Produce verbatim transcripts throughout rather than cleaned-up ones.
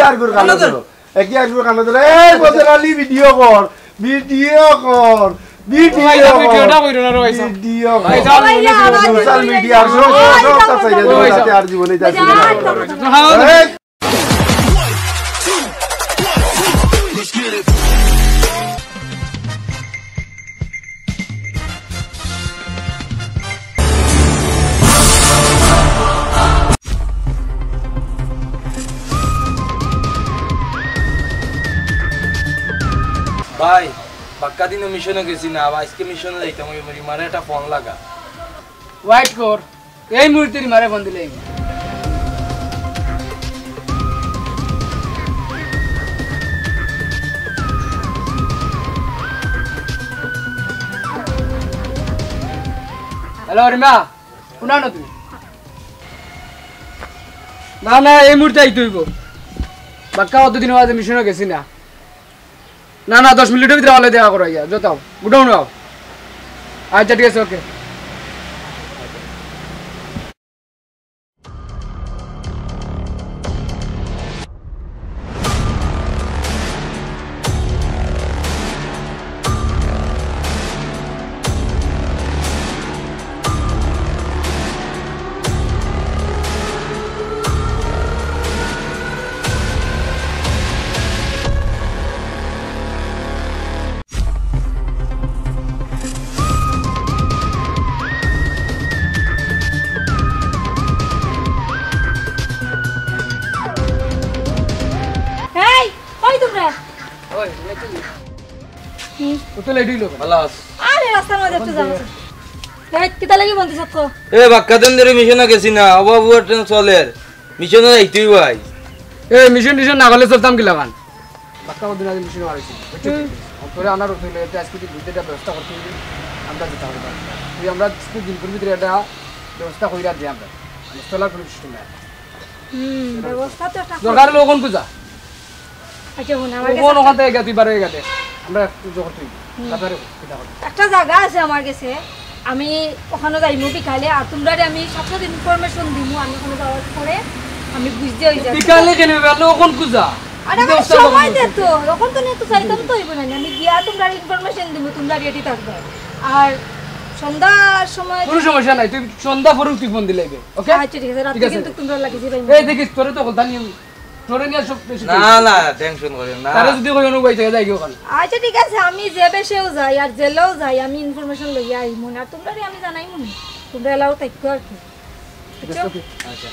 আর গুর কানো ধরো। একই আর গুর কানো ধরো। এই বদর আলী, ভিডিও কর। ভিডিও কর। ভিডিও ভাই, কর। ভিডিওটা কইরো না রে ভাই সাহেব। ভিডিও কর। ভাই সাহেব, সোশ্যাল মিডিয়ার সব, সব, সব চাচাই যাবে, ভাই সাহেব। যাতে আর জীবনে যাবে না। এই ভাই, বাক্কা দিনও মিশনো গেছি না, আবার আইজকে মিশনো যাইতাম, ওই রিমারে একটা ফোন লাগা। ওয়েট কর, এই মুহূর্তে রিমারে ফোন দিলে। হ্যালো রিমা, হুনো না তুমি? না, না, এই মুহূর্তে আইতে অইবো। বাক্কা অতদিন অইছে মিশনো গেছি না। না, না, দশ মিনিটর ভিতরে আমার লগে দেখা করো, আইয়া, যাও, গুডাউনো আও। আচ্ছা, ঠিক আছে, ওকে। এই, কই তোমরা? ওই, লেট হইল। কি? ও তো লেট হইল। ভালো আছ? আরে, রাস্তার মাঝে একটু জাম আছে। এই, কিতা লাগি বলতেছ তো? এ, বাক্কা দিন ধরি মিশনো গেছি না, অভাব অনটন চলের। মিশনো যাইতে অইবো ভাই। এ, মিশন টিশন না করলে চলতাম কিলা খান? বাক্কা কদিন আগে মিশন মারিছি, বুঝছো? হুম। তোরে আনার হইলে এটা আজকে তুই বুঝতে একটা ব্যবস্থা করতে হইবে, আমরা যেতে হবে। তুই আমরা আজকে দিনকুর ভিতরে একটা ব্যবস্থা কইরা দিই আমরা। মানে চলার কোনো সিস্টেম নাই। হুম, ব্যবস্থা তো একটা দরকার হলে ওখান খুঁজা। আচ্ছা, হুন, আমার ওখান, কাছে ওখান থেকে গেছে, তুই বার হয়ে গেছে। আমরা একটু জোগাড় তুই। হুম। তাড়াতাড়ি কর, কিতা করবি? একটা জাগা আছে আমার কাছে, আমি ওখানো যাইমু বিকালে, আর তোমরারে আমি সাথে সাথে ইনফরমেশন দিমু, আমি ওখানো যাওয়ার পরে আমি বুঝতে হই যাই। বিকালে কেনে? বেলা ওখান খুঁজা। আরে, আমার ব্যবস্থা সময় করবো। দে তো, ওখান তো নিয়ে তো চাইতাম তো হইব না, আমি গিয়া তোমরারে ইনফরমেশন দিমু, তোমরা রেডি থাকবে। আর সন্ধ্যার সময় কোনো সমস্যা নাই, তুই সন্ধ্যা পরে তুই ফোন দিলে আইবে, ওকে? আচ্ছা, ঠিক আছে, রাতে ঠিক আছে। কিন্তু তোমরা লাগিয়ে দিবে। এই দেখিস, তোরে তো কথা নিয়ে তোরে নিয়ে সব বেশি না, না, টেনশন করিও না। তারা যদি কই অনু ভাই থেকে যাই গিয়ে ওখানে। আচ্ছা, ঠিক আছে, আমি যে বেশেও যাই আর জেলেও যাই, আমি ইনফরমেশন লইয়া আইমু না, আর তোমরারে আমি জানাইমু না। তোমরা এলাও থাকো আর কি। বুঝছো? আচ্ছা।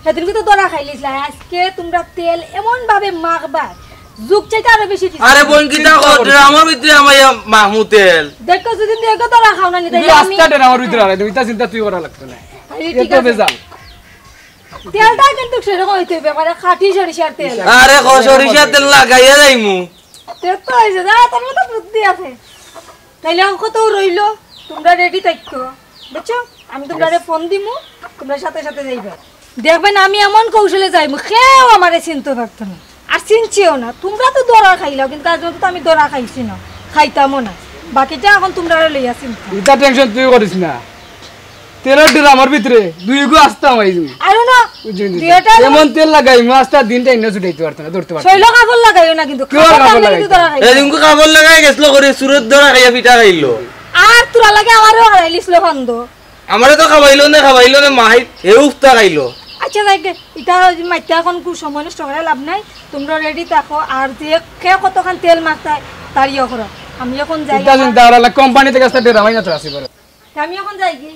সেদিনকে তো ধরা খাইলিস না, আজকে তোমরা তেল এমন ভাবে মাখবা, যুগ চাইতে আরো বেশি দিছে। আরে বোন, কিতা কর, আমার ভিতরে আমার ইয়া মাহমু তেল। দেখো, যদি দেখো ধরা খাও না, নিতে তুমি আমি আস্তা ডেরা আমার ভিতরে আরে, তুমি তা চিন্তা তুই করা লাগতো না। আরে, এত ঠিক আছে। ভেজাল। তেলটা কিন্তু সেরকম হইতে হবে, মানে খাঁটি সরিষার তেল। আরে, খ-, সরিষার তেল লাগাইয়া যাইমু। তেল তো হইছে, যা, তোর মতো বুদ্ধি আছে। তাইলে অঙ্ক তো রইলো, তোমরা রেডি থাকো, বুঝছো? আমি তোমরারে ফোন দিমু, তোমরা সাথে সাথে যাইবা। দেখবেন আমি এমন কৌশলে যাইমু, কেউ আমারে চিনতে পারতো না, আর চিনছেও না। তোমরা তো ধরা খাইলাও, কিন্তু আজ পর্যন্ত আমি ধরা খাইছি না, খাইতামও না। বাকিটা এখন তোমরারে লইয়া চিন্তা। ইটা টেনশন তুই করিস না। তেরো ড্রামর ভিতরে দুই গু আস্তা মারি দিবি। আরো না, বুঝলি? দুইটা এমন তেল লাগাইমু, আস্তা দিনটা ইন্না ছুটাইতে পারতো না, ধরতে পারতো না। শৈল কাপড় লাগাইও না কিন্তু, কেউ আর কাপড় কাপড় লাগাইতে লাগাইতো না। ধরা খাইছে। এদিন কাপড় লাগাই গেছিল করে, সুরত ধরা খাইয়া পিঠা খাইলো। আর তোরা লাগে আমারও হারাইলিছিল ফান্দ। আমারে তো খাবাইলো না, খাবাইলো না, মাই হে উফতা খাইলো। আচ্ছা, যাই গে, ইটা ওই যে মাইতে এখন খুব সময় নষ্ট করে লাভ নাই। তোমরা রেডি থাকো, আর যে কে কতখান তেল মারতায়, তার ইয়ে করো। আমি এখন যাই। ইটা আমার চিন্তা করা লাগে, কোম্পানি থেকে আস্তা ডেরা মারি না তো আসি পারে। তে আমি এখন যাই কি?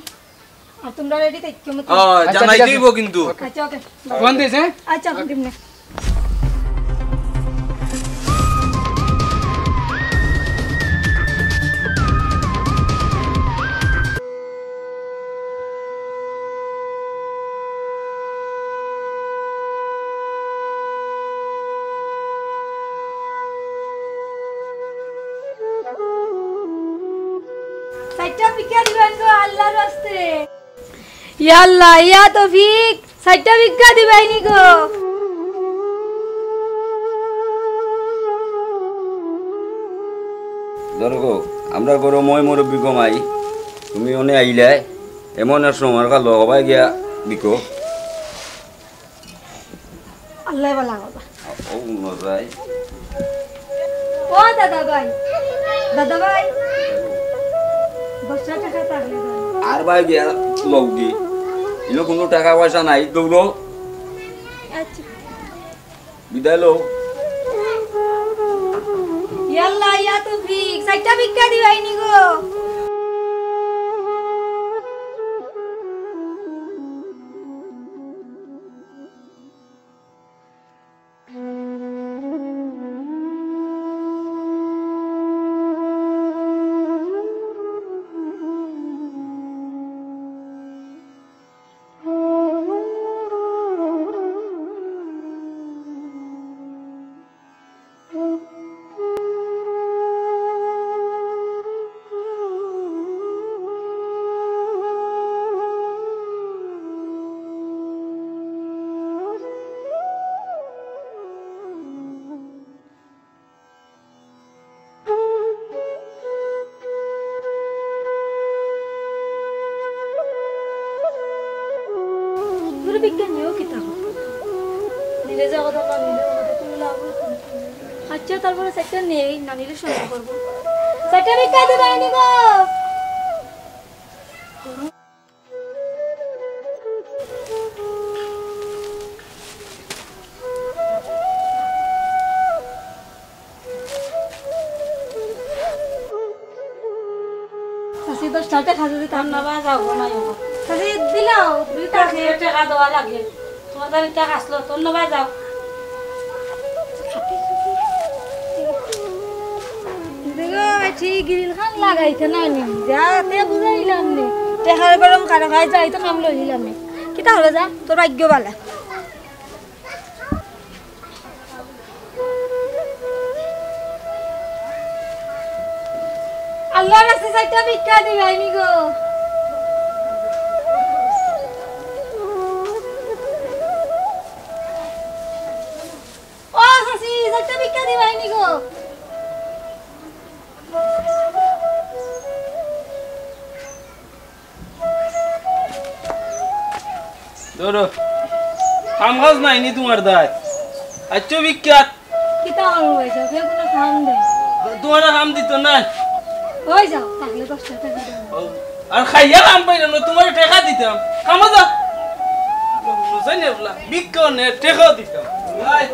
আর তোমরা রেডি থাকো মতো। ও, আচ্ছা, জানাই ঠিক আছে। দিবো কিন্তু। আচ্ছা, ওকে। ফোন দিস, হ্যাঁ? আচ্ছা, দিমনে। চাইরটা ভিক্ষা দিবেন গো, আল্লাহর রাস্তে। ইয়া আল্লাহ, ইয়া তৌফিক, চাইরটা ভিক্ষা দিবাইনি গো। ধরো গো, আমরা গরো মই মুরব্বি গো মাই, তুমি অনে আইলায়, এমন আর সময় কালো হবাই গিয়া বিকো। আল্লাহ বালা করবা। ও, হুনো যাই। ও দাদা ভাই, দাদা ভাই, দশটা টেকা থাকলে দেন। আর ভাই বিয়া লউগি, ইনো কুনু টেকা পয়সা নাই, দৌড়ো। আচ্ছা। বিদায় লও। ইয়াল্লা, ইয়া তৌফিক, চাইরটা ভিক্ষা দিবাইনি গো। তোর বিজ্ঞানীও কিতা করবো? নিলে যা কথা, না নিলে ও কথা, কোনো লাভ হইতো না। আচ্ছা, তারপরে চাইরটা নেই, না নিলে সন্দেহ করবো। চাইরটা ভিক্ষা দিবাইনি গো। চাচি, দশটা টেকা যদি দিতাম। না বা, যাও গো, নাই গো। চাচি, দিলাও, দুই টেকা। টেকা দেওয়া লাগে। তোমার তার টেকা আসলো, ধন্যবাদ, যাও। দেখো, ঠিক গ্রিল খান লাগাইতে নাই নি, যাতে বুঝাইলাম নি। টেকার গরম কারো খাই যাই তো নাম লইলাম নি। কিতা হলো যা, তোর ভাগ্য বালা। আল্লাহর রাস্তায় চাইরটা ভিক্ষা দিবাইনি গো। ও চাচি, চাইরটা ভিক্ষা দিবাইনি গো। ধরো, কাম কাজ নাই নি তোমার দায়? আচ্ছা, বিখ্যাত। কিতা করবো ভাই সাহেব? কেউ কোনো কাম দেয়। তোমার কাম দিত না। ওই যাও, তাহলে দশটা টেকা দাও। ও, আর খাইয়া কাম পাইলাম না, তোমার টেকা দিতাম। কামো যাও। বুঝাই না বলা, ভিক্ষা নে, টেকাও দিতাম। আয়।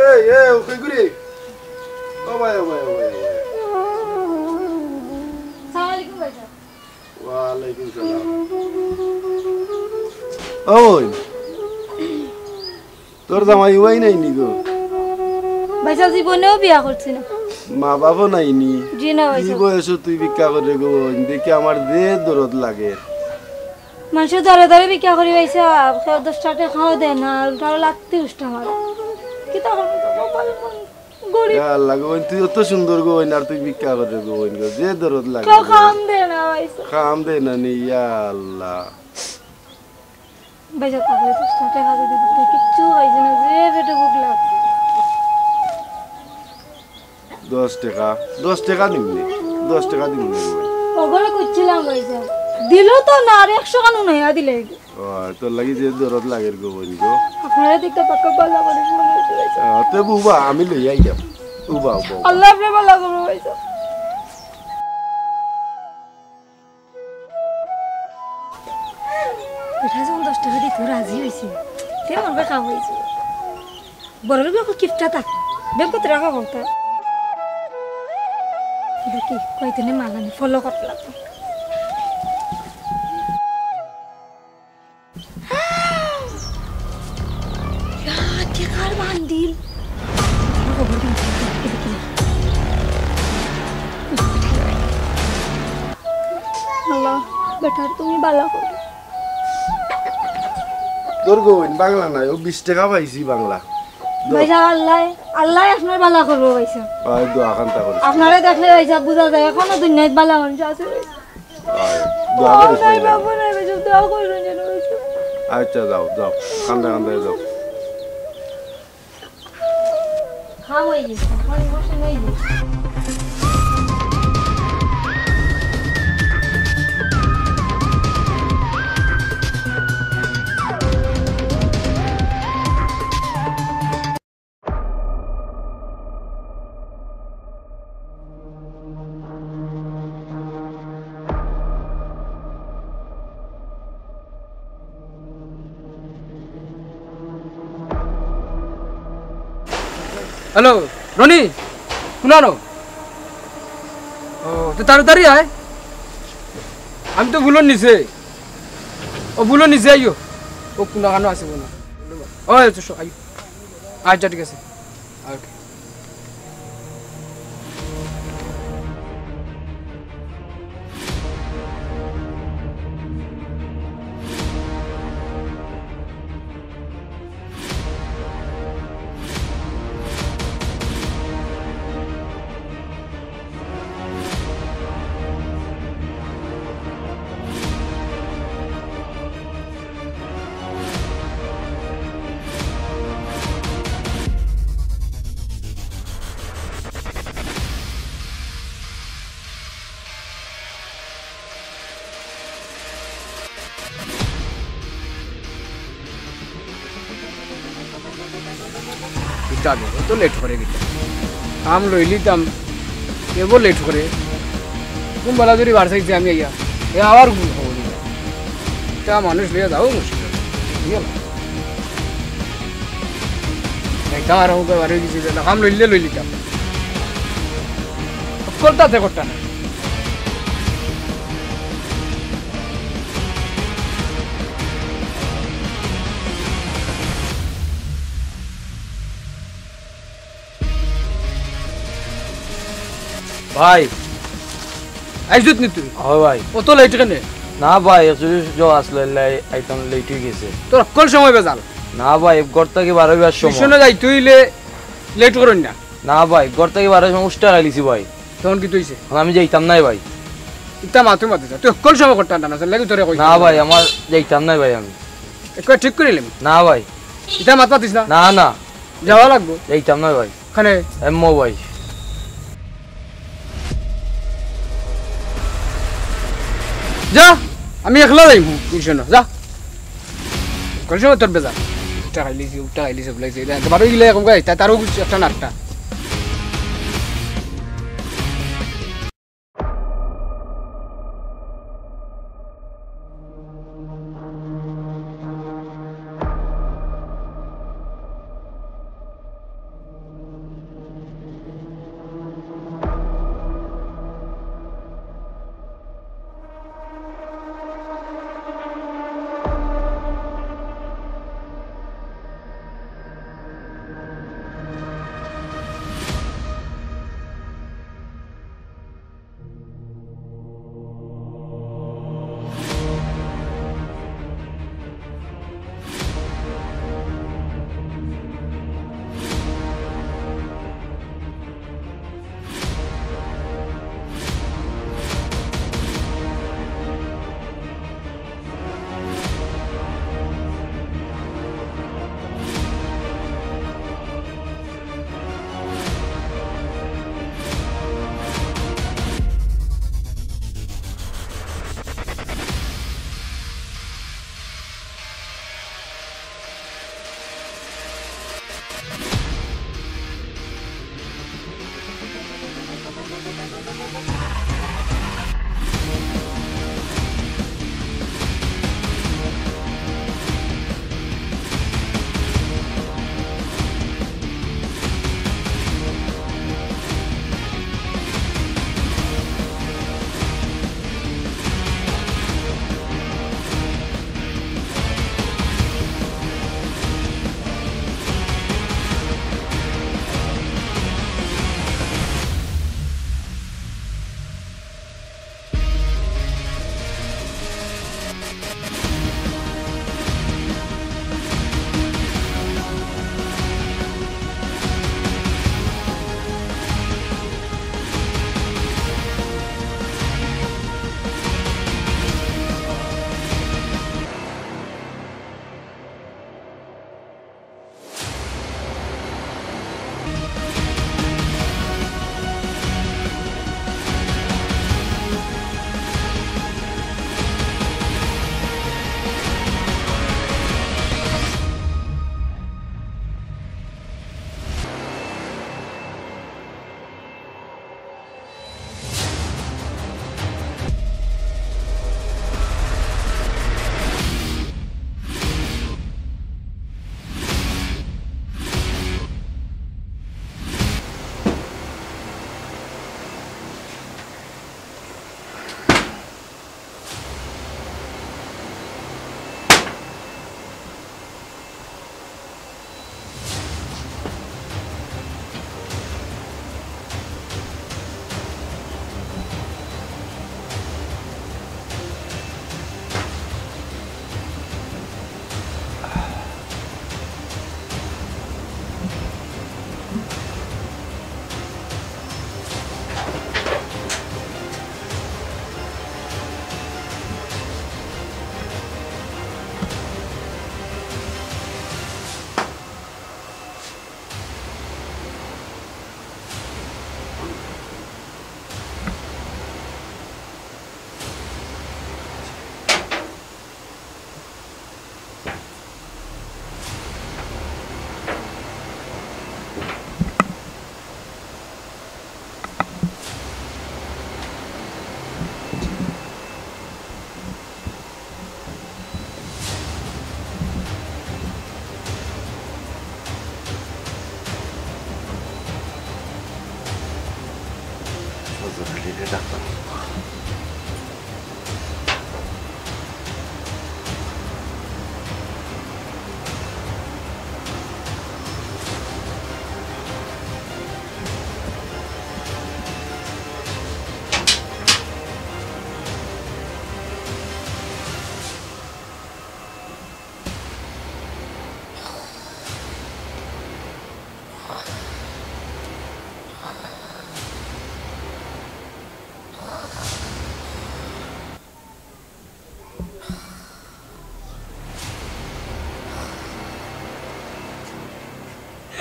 এই, এই, ও কই গরে? ও ভাই, ও ভাই, ও ভাই, ও ভাই। সালাম আলাইকুম ভাইজান। ওয়ালাইকুম সালাম। ও বোন, তোর জামাই উবাই নাই নি গো? ভাইজান জীবনেও বিয়া করছি না। মা বাবাও নাই নি? জি না কি ভাইজান। বয়সে তুই ভিক্ষা করে গো বোন? দেখি আমার যে দরদ লাগে। মানুষে দরে দরে ভিক্ষা করি পাইছে, কেউ দশটা টেকাও দেয় না, উল্টা লাগতে উষ্টা মারে। কিতা করবো তো, কপাল কোন গরিব। ইয়া আল্লাহ গো, তুই অত সুন্দর গো, আর তুই ভিক্ষা করে গো, গো, যে দরদ লাগে। কেউ খাম দেয় না পাইছে। খাম দেয় না নি, ইয়া আল্লাহ। বেজা থাকলে দশটা টেকা যদি দিতে কিচ্ছু পাইছে না, যে পেটে ভুক লাগছে। দশ টেকা, দশ টেকা দিমু নে, দশ টেকা দিমু নে গো। ওগুলো করছিলাম ভাইজান, দিল তো না, আর একশো খান উনাইয়া দিলে। ও, তোর লাগি যে দরদ লাগের গো বোন গো। আপনারা দেখতে পাক্কা বালা মানুষ মনে হচ্ছে ভাইজান। আহ, তে বুবা, আমি লই আই যাব। উবা, উবা, উবা। আল্লাহ আপনি বালা করবো ভাইজান। বেটা যখন দশ টেকা দিতে রাজি হয়েছে, তে আমার কাম হয়েছে। বড় লোক কিপটা থাক, ব্যাংক কত টাকা কমতা। দেখি, কয়দিনে মাল আনি ফলো করতে লাগবো। ইয়া, টেকার বান্ডিল। খবর দিন, দেখি না। আল্লাহ, বেটার তুমি বালা করো। তোর গো বোন বাংলা নাই, ও বিশ টাকা পাইছি বাংলা। দো। ভাইজান, আল্লাহ, আল্লাহ আপনার বালা করবো ভাইজান। ভাই, দোয়া খান্তা করিস। আপনারে দেখলে ভাইজান বুঝা যায়, এখনো দুনিয়াত বালা মানুষ আছে ভাইজান। ভাই, দোয়া করিস ভাই। বাবা নাই ভাইজান, দোয়া করবেন যেন ভাইজান। আচ্ছা, যাও, যাও, কান্দা কান্দা যাও। খাওয়াই গেছে, আমার emotion হয়ে গেছে। হ্যালো, রনি, কুনানো? ও, তে তাড়াতাড়ি আয়। আমি তো পুলর নিচে। ও, পুলর নিচে আইও। ও, কুনাখানো আছে মনে হয়। ও, আচ্ছা, আইও। আচ্ছা, ঠিক আছে। ওকে। কিতা বে, অত লেট করে কিতা? কাম লইলিতাম, এবো লেট করে। কুন বালা যদি বার চাইছে আমি আইয়া, এ আবার কুন খবর দিবে? তা মানুষ লইয়া যাও মুশকিল। বুঝলে? যাইতাম আর আমাকে বার হয়ে গেছি, কাম লইলে লইলিতাম। কলতাতে করতাম না। ভাই, আইজুত নি তুই? হয় ভাই। অত লেট কেনে? না ভাই, একচুয়ালি যে আসলে লাই-, আইতাম লেট হয়ে গেছে। তোর অকল সময় বেজাল। না ভাই, ঘর থাকি বার হইবার সময়। টিউশনে যাই তুই লে-, লেট করইন না। না ভাই, ঘর থাকি বার হইবার সময় উষ্টা খাইলিছি ভাই। তখন কিতা অইছে? এখন আমি যাইতাম নাই ভাই। ইতা মাতু মাতিস না। তুই অকল সময় করতাম না, লাগি তোরে কই। না ভাই, আমার যাইতাম নাই ভাই আমি। একবার ঠিক করিলাম। না ভাই। ইতা মাত মাতিস না। না, না। যাওয়া লাগবো। যাইতাম না ভাই। কেনে? এমো ভাই। যা, আমি একলা যাইমু, বুঝছো না, যা। কোন সময় তোর বেজার? উষ্টা খাইলিছি, উষ্টা খাইলিছি, সব লাগছে। এটা বারো গিলা এরকম করে, তা-, তারও কিছু একটা নাট্টা।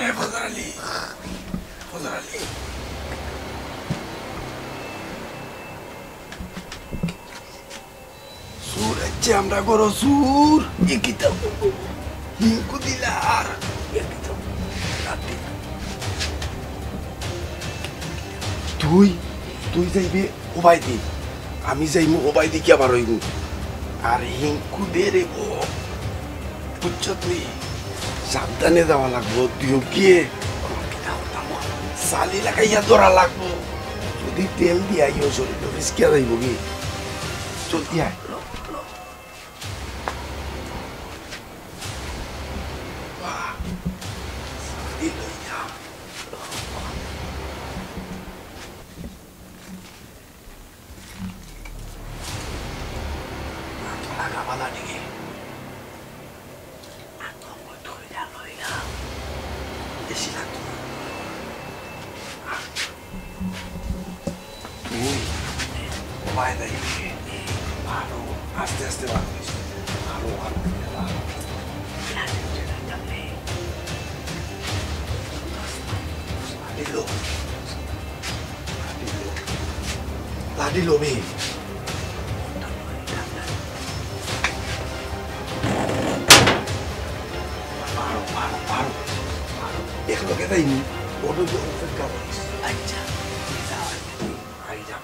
এ ফজর আলী, ফজর আলী। চুর আইছে আমরার ঘরো, চুর। ই কিতা? হিংকু দিলার। ই কিতা? তুই, তুই যাইবে ওবায়দি, আমি যাইমু ওবায়দি কিয়া বার অইমু। আর হিংকু দে রে গো, বুঝছত নি? সাবধানে যাওয়া লাগবো, দুইও গিয়ে চালি লাগাইয়া ধরা লাগবো। যদি তেল দিয়া আইও শরীর ফিসকিয়া যাইবো গি। জলদি আয়। বাহ, চালি লইয়া। তুই, ও ভাই, ভাই, ভালো, আস্তে আস্তে বার করিস। ভালো, ভালো, ভালো। লাঠি লো। লাঠি লো। লাঠি লবি। পারো, পারো, পারো, পারো। একলগে যাইনি। ওটা তো অপেক্ষা করিস। আচ্ছা, যাও, আই যাও।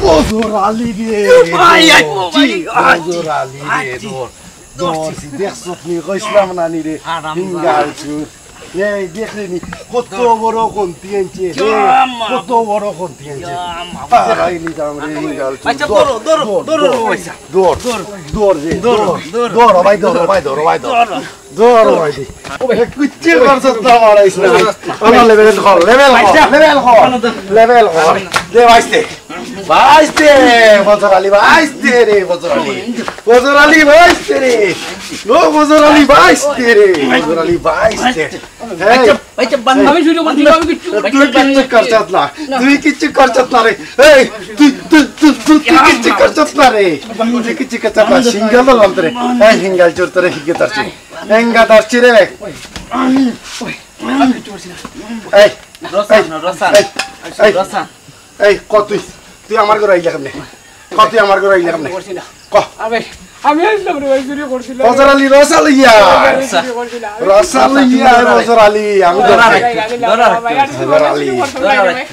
ফজর আলী রে, এ ভাই, আই, ও ভাই, আই, ফজর আলী রে, আই, ধর, ধর, ধরছি। দেখছত নি, কইছিলাম না নি রে, হারামজাদা। হিঙ্গাল চুর। এই দেখলে নি, কত বড় খন্তি আনছে রে, ইয়া মা। কত বড় খন্তি আনছে। ইয়া মা। পারাই নিতাম রে, হিঙ্গাল চুর। আচ্ছা, ধর, ধরো, ধরো, ধর, ধরো, ধর, পয়সা। ধর, ধর, ধর রে, ধর, ধর, ধর, ধর, ভাই, ধর, ভাই, ধর, ভাই, ধর। ধর। ধর ভাই দি। ও ভাই, কিচ্ছু করছস না, মারাইস না। আমার level কর, level কর, level কর, level কর। দে, বাইশ দে। বাইশ দে, ফজর আলী, বাইশ দে রে, ফজর আলী। ফজর আলী, বাইশ দে রে। ও ফজর আলী, বাইশ দে রে। ফজর আলী, বাইশ দে। এই, আচ্ছা, আচ্ছা, বান্ধবী শুরু করছি, এই, আমি কিচ্ছু, তুই কিচ্ছু করছস না। না। তুই কিচ্ছু করছস না রে। এই, তুই, তুই, তুই, তুই, তুই কিচ্ছু করছস না রে। তুই কিচ্ছু করছস না। সিঙ্গেল তো বলতে রে। এই, সিঙ্গেল চোর তোরে হিগে তারছি। এঙ্গা দাঁড়ছি রে। এই, রসান, এই, রসান, এই, এই, রসান। এই, ক তুই? তুই আমার ঘরে আইলে কেমনে? ক তুই আমার ঘরে আইলে কেমনে? করছি না। ক। আমি, আমি আসলাম রে ভাই, চুরি করছিলাম। ফজর আলী, রসা লইয়া। চুরি করছিলাম। আমি রসা লইয়া, ফজর আলী। আমি ধরা ধরছি। রাখ, আমি ধরা রাখ। ভাই, আর ফজর আলী। চুরি করতাম না রে ভাই।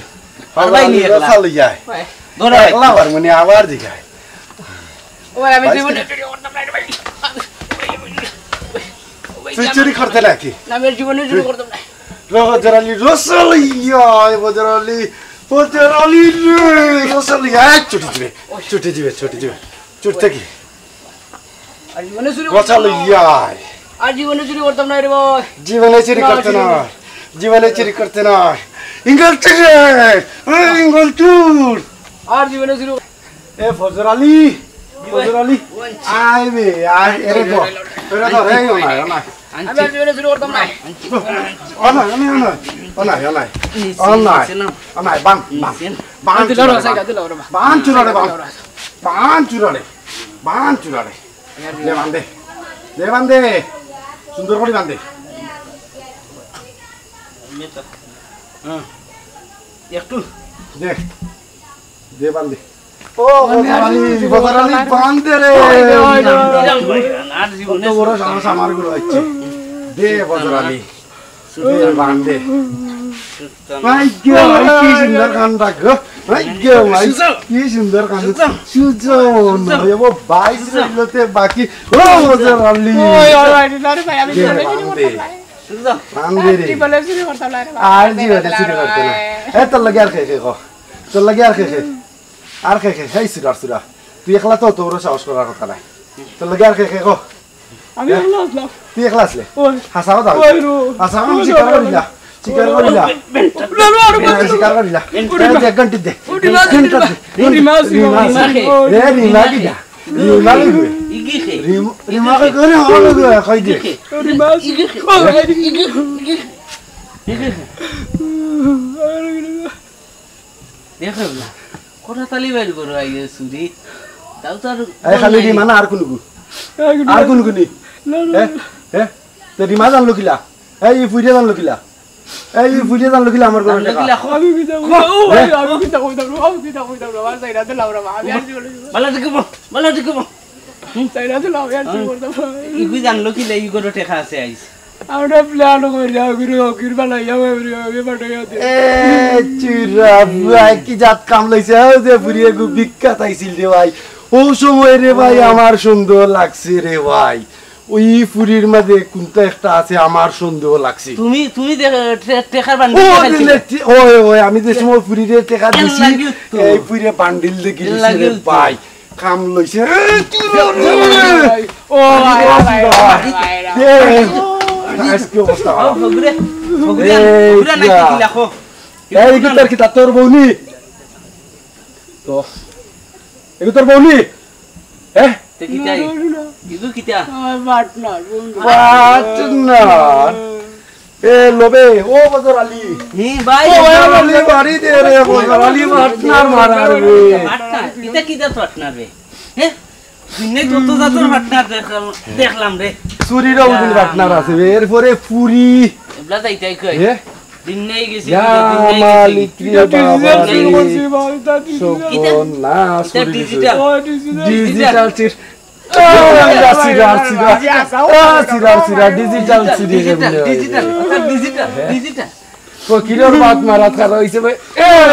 ফজর আলী, রসা লইয়া। ভাই। ধরা রাখ। একলা বার মনে আবার দিঘায়। ও ভাই, আমি ভাই, জীবনে চুরি করতাম না রে ভাই। তুই চুরি করতে নাকি? না, আমি আর জীবনে চুরি করতাম না। র-, ফজর আলী, রসা লইয়া, এ ফজর আলী, ফজর আলী রে, ফজর আলী, আয়, ছুটি দিবে, ছুটি দিবে, ছুটি দিবে। ছুটি থাকি। আর জীবনে চুরি করতাম না। ফজর আলী, আয়। আর জীবনে চুরি করতাম না রে ভাই। জীবনে চুরি না, করতে জীবনে। না। জীবনে চুরি করতে না। ইঙ্গল চুর, এই ইঙ্গল চুর। আর জীবনে চুরি এ ফজর আলী, ফজর আলী, আয় বে, আয়, এরে গো। এরে ধর, এই ও নাই, ও নাই। আমি আর জীবনে চুরি করতাম না। ও নাই, ও নাই, ও নাই। ও নাই, ও নাই। ও নাই। ও নাই, বান, বান। বান দিল রে, চুরারে, বান। সাইডা দিল রে, বান। বান চুরারে, বান। বান চুরারে। বান চুরারে। দে বান দে। দে বান দে। সুন্দর করি বান দে। হ্যাঁ। একটু। দে। দে বান দে। ও, ফজর আলী, ফজর আলী, বান দে রে। ওই দে, ওই দে, ওই দে। আর জীবনে কত বড় সাহস আমার গুলো হচ্ছে। দে, ফজর আলী। দে, বান দে। ভাই, কি, ভাই, কি সুন্দর কান ডাক গো। ভাই, কি, ভাই, কি সুন্দর কান। সুজন। সুজন। সুজন। এ ও ভাই, সুজন। সুজন তে বাকি। ও, ফজর আলী। ওই, ওই, ওই, আরে ভাই, আমি দে, জীবনে বান চুরি দে। করতাম না। সুজন। বান দে রে। জীবনে চুরি করতাম না রে ভাই। আর জীবনে চুরি করতে না। এ, তোর লাগে আর খে, খে, খো। তোর লাগে আর খে, খে। আর খে, খে, হেই, চুরার চুরা। তুই একলা তো, তোর সাহস করার কথা নাই। তোর লাগে আর খে, খে, খো। আমি হ্যাঁ? একলা আসলাম। তুই একলা আসলে? ওই। হাছা কথা ওই কইলে। রো। হাছা কথা ওই স্বীকার রো। করিলা। স্বীকার করিলা। না, না, না, না। স্বীকার করিলা। ওই রিমা। দে, ঘন্টি দে। ওই রিমা, ঘন্টি দে। ওই রিমা, রিমা, রিমা। রিমা। এ, রিমা কিটা? রিমা কি কয়? ইগি খে। রিম-, রিমা কে করে হলো গো, কই দে। ইগি খে। ওই রিমা। ইগি খে। ওই। ইগি খে। ইগি খে। ইগি খে। দেখো না, কোটা তালি বাইর করো, আইয়ে চুরি। তাও তো আর এই খালি বল নাই। রিমা না, আর কোন গু? আর কোন গু নি? না, না, হ্যাঁ? না। হ্যাঁ? তো রিমা জানলো কিলা? এই, এই ফুইরে জানলো কিলা? এই, এই ফুইরে জানলো কিলা আমার ঘরে জানলো টেকা? কিলা? আমি কিতা কই? ও ভাই, হ্যাঁ? আমি কিতা কইতাম, আমি কিতা কইতাম, আমার চাইরা দিলাম রে, আমি আর কি বলি? বালা দেখবো, বালা দেখবো। চাইরা দিলাম, আমি আর কি বলতাম? ইগুই জানলো কিলা, ই ঘরে টেকা আছে আইস। আমরা plan করিয়া ঘুরে ফকির বানাইয়া ঘুরে ফকির বানাইয়া দে। এ, চুরা, ভাই, কি জাত কাম লইছে? ও যে ফুরিয়ে গু বিখ্যাত আইছিল রে ভাই। ও সময় রে ভাই, আমার সন্দেহ লাগছে রে ভাই। ওই ফুরির মাঝে কোনটা একটা আছে, আমার সন্দেহ লাগছে। তুমি, তুমি দেখ-, টে-, টেকার বান্ডিল ও, দেখাইছিলে। দিলে টি-, ওই, ওই, আমি যে সময় ফুরিরে টেকা এর দিছি, লাগিও তো। এই ফুরিয়ে বান্ডিল দেখিলিছে রে লাগিও তো। ভাই। কাম লইছে। এ, তুই রে। ও, ভাই, ভাই, ভাই, ভাই, ভাই। এ, আজকে অবস্থা ও, খারাপ। হগুরে, হগুরে, এই, হগুরে নাই কিয়া? দেখিলা, খো। এই, কি তোর, কি তোর বউ নি? তো, এই তোর বউ নি? হ্যাঁ? তে কিতা? না, না, না। ইগু কিতা? আমার partner, বন্ধু। Partner? এ, লবে, ও ফজর আলী। হি, ভাই, ও, ফজর আলী, বাড়ি দে রে, ফজর আলী, partner মারার রে। Partner? ইটা কিতা partner রে? হে? দিনে যত জাতর partner দেখলাম, দেখলাম রে। চুরিরও বুঝিন partner আছে রে, এরপরে ফুরি। এবলা যাইতাই কই? হে? দিন নাই গেছি, ইয়া দিন নাই গেছি। মালিক রে ইটা বাবা digital রে। চুরি করছে বা, ইটা digital। সপন না, ইটা চুরি digital। করছে। ও, digital। Digital চুরি। আহ, সিরা, সিরা। আহ, সিরা, সিরা, digital সিরা, digital, এমনি digital, হয়। আচ্ছা, digital, হ্যাঁ। Digital। ফকিরের বাত মারাত খারাপ হইছে ভাই।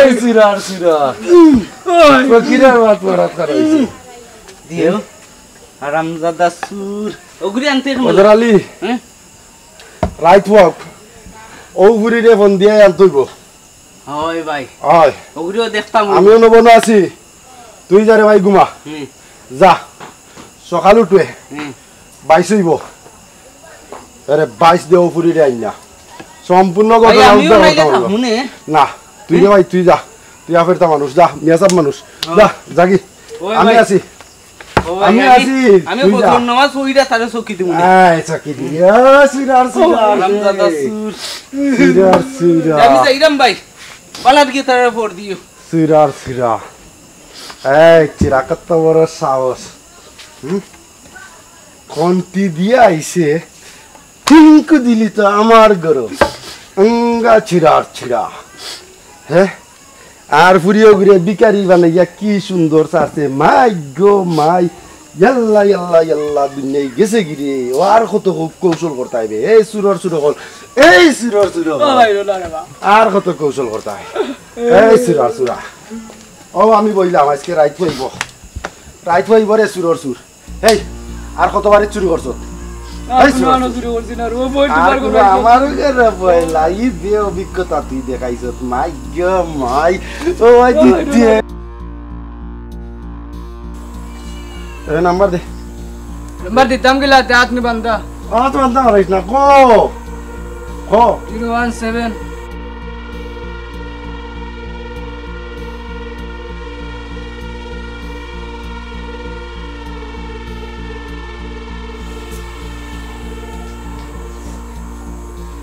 এই সিরা, সিরা। ফকিরের বাত মারাত খারাপ হইছে। দিও। হারামজাদা চুর। ওগুলি আনতে এখন। ফজর আলী। হ্যাঁ? রাইত হোক। ও বুড়িরে ফোন দিয়া আনতে অইবো। হয় ভাই। হয়। ওগুলিও দেখতাম। আমিও নবন আছি। তুই যা রে ভাই ঘুমা। হুম। যা। সকাল উঠবে। হুম। বাইশ অইবো। আরে বাইশ দেও ফুরি রে আইন না। সম্পূর্ণ ভাই, ঘটনা আমিও উদ্ধার নাইলে করতে হবে। থাকমু নে। না, তুই রে হুম? ভাই, তুই যা। তুই আফেরতা মানুষ, যা, মিয়াসাব মানুষ। হ্যাঁ। যা, যাগি। ওই আমি ভাই। আছি। ও ভাই, আমি আমি, আছি, আমি তুই যা। ফজর নামাজ পড়িয়া তারে চকি দিমু নে। আয়, চকি দি। ইয়া, সিরার, সিরার। হারামজাদা চুর। সিরার, সিরার। আমি যাইরাম ভাই। বালাত গিয়া তারে ফোন দিও। সিরার, সিরা। এই, চিরা কত বড় সাহস। হুম? খন্তি দিয়া আইছে। টিঙ্কু দিলি তো আমার গরু। আঙ্গা ছিড়ার ছিড়া। হ্যাঁ? আর ফুরিও ঘুরে ভিখারি বানাইয়া কি সুন্দর চাচ্ছে। মাই গো মাই। ইয়াল্লা, ইয়াল্লা, ইয়াল্লা, দুনিয়ায় গেছে গিরে। ও আর কত কৌ-, কৌশল করতে হইবে। এই চুরর চুর অকল। এই চুরর চুর অকল। ও ভাই, ও না রে বাবা। আর কত কৌশল করতে হয়। এই চুরর চুরা। ও আমি বইলাম আজকে রাইত হইব। রাইত হইব রে চুরর চুর। এই, আর কতবারই চুরি করছত? আর এই কোনো শোন। আনো চুরি করছি না রে, ও বই আর টিপার কোনো করে আইছে। আমারও করে পয়লা, ই যে অভিজ্ঞতা তুই দেখাইছত, মাই গো মাই, ও ভাই ওই দিদি। এ নাম্বার দে। নাম্বার দিতাম গিলা, তে হাত নি বান্ধা। হাত বান্ধা মারিস না, ক। ক। Zero one seven.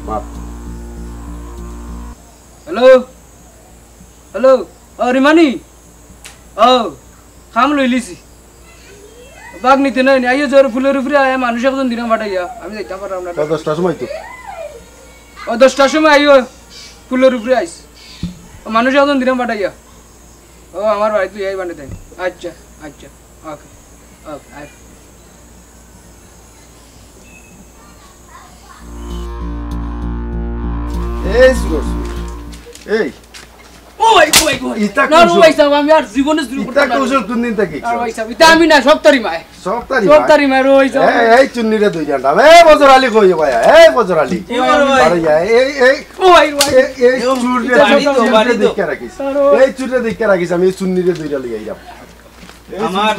মাপ। হ্যালো? হ্যালো? ও, রিমানি? ও, কাম লইলিছি। বাগ নিতে নাই নি? আইও জোর ফুলের উপরে আয়, মানুষ একজন দিলাম পাঠাইয়া। আমি যাইতাম পারলাম না। ও, দশটার সময় তো। ও, দশটার সময় আইও ফুলের উপরে আইস। ও, মানুষ একজন দিলাম পাঠাইয়া। ও, আমার বাড়িত লইয়া আইবা নে তাই। আচ্ছা, আচ্ছা। ওকে, ওকে, আচ্ছা। এই সুরজ, এই। ও ভাই, ও ভাই, ও ভাই। ইতা না, ও কৌশল। ভাই সাহেব, আমি আর জীবনে চুরি করতাম ইতা না। কৌশল কোন দিন থেকে না, ভাই সাহেব, ইতা আমি না, সব তারি মায়। সব তারি সব মায়? তারি মায়, ও ভাই সাহেব। এই, এই চুন্নিরে দুই ঘন্টা। এই বজর আলী কই ভাই? এই বজর আলী। কি বলো ভাই? আরে যা, এই, এই, ও ভাই, ও ভাই। এই, এই এই চুররে, বাড়ি তো, চুররে বাড়ি তো। দেখে রাখিস। আরে। এই চুররে দেখে রাখিস, আমি এই চুন্নিরে দুইটা লই আইলাম। আমার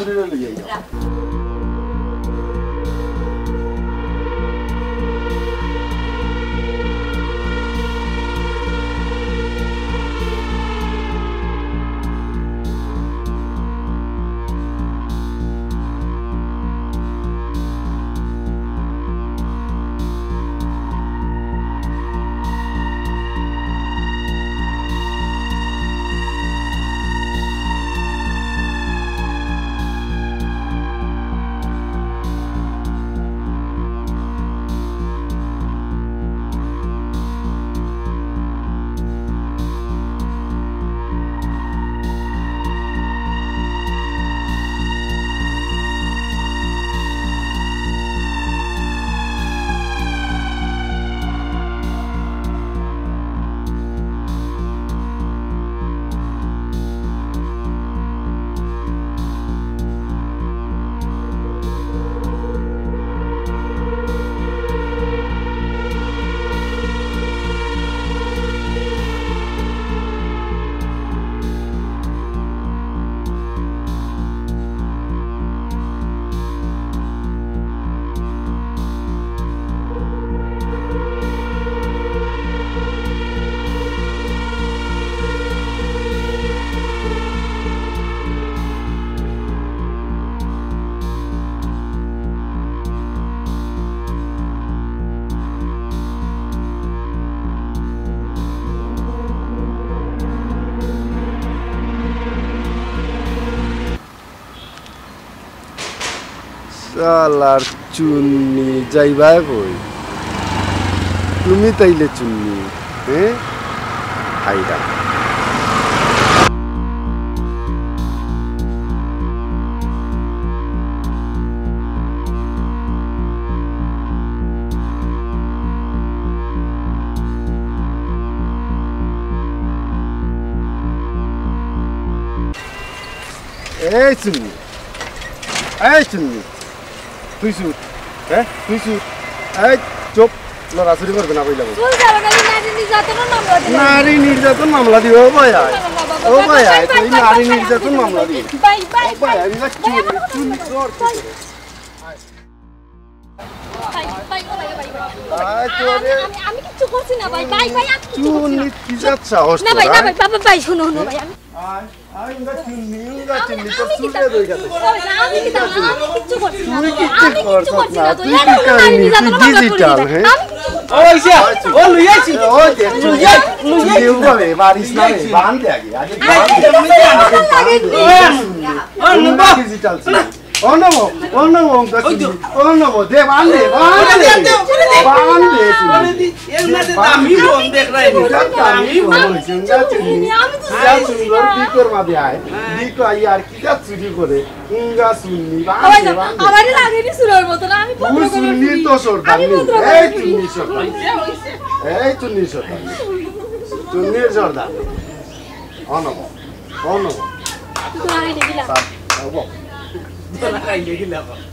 শালার চুন্নি যাইবায় কই? তুমি তাইলে চুন্নি, হ্যাঁ? হায়রা। এই চুন্নি, এই চুন্নি, তুই চুর, হ্যাঁ? তুই চুর। এই চুপ, লড়াচড়ি করবে না কইলাম। চুল যাবে না, নারী নির্যাতনের মামলা দিবে। নারী নির্যাতন মামলা দিবে, ও ভাই আয়। ও ভাই আয়, তুই নারী নির্যাতন মামলা দিবে। ভাই, ভাই, ও ভাই, আমি না চুর, চুর, চুর। ভাই, ভাই, ও ভাই, ও ভাই, ভাই। আয়, তোরে আমি, আমি, আমি কিচ্ছু করছি না, ভাই। ভাই, ভাই, আমি কিচ্ছু করছি না। চুন্নি, কি জাত সাহস না, ভাই, তোর, না, হ্যাঁ? ভাই, বাবা, ভাই, শোনো, শোনো, ভাই, আমি আয়, আয়, উঙ্গা চুন্নি, উঙ্গা চুন্নি, তোর আমি চুলে কিতা-, দই গেছে। ও ভাই, আমি কিতা-, আমি কিচ্ছু করছি না, তুই ভাই, কিচ্ছু আমি কিচ্ছু করছস করছি না, না, তুই তুই কি আমি করলি? নারী নির্যাতন তুই মামলা কি করলি, কাহিনী? ভাই। তুই আমি কিচ্ছু ওই যে, করছি না। ও লইয়া আইছি, লইয়া আইছি, লইয়া, লইয়া আইছি। কেউ ভাবে মারিস না রে, বান্ধ দে আগে, আগে বান্ধ দে। আগে বান্ধ দে। ও, ও, ও, ডিজিটাল ছিল। অনব, অনব, অঙ্ক ওই তো। চিনি। অনব, দে, বান দে, বান ওরে দে। দে, দে, দে। বান দে, চিনি। ওরে দি, এর দে, মাঝে বান দামি দে। বোন দেখ রাই নি। দামি দামি বোন। বোন হইছে, যা চিনি। আমি তো যা চিনি। চিনি, ওর দিকর মাঝে আয়। হ্যাঁ। দিক আই আর কি যা চুরি করে। উঙ্গা চুন্নি, বান ওই দে, তো, বান দে। আমারে লাগে নি চুরর মতন, আমি ভদ্র তুই করে চুন্নির চুরি। তো সর্দার আমি নি। ভদ্র করে এই চুরি। চুন্নির সর্দার। হইছে, হইছে। এই চুন্নির সর্দার। চুন্নির সর্দার। অনব, অনব। তুই তো আগে দেখিলা। স্যার, অনব। তোরা খাইলে গিলা।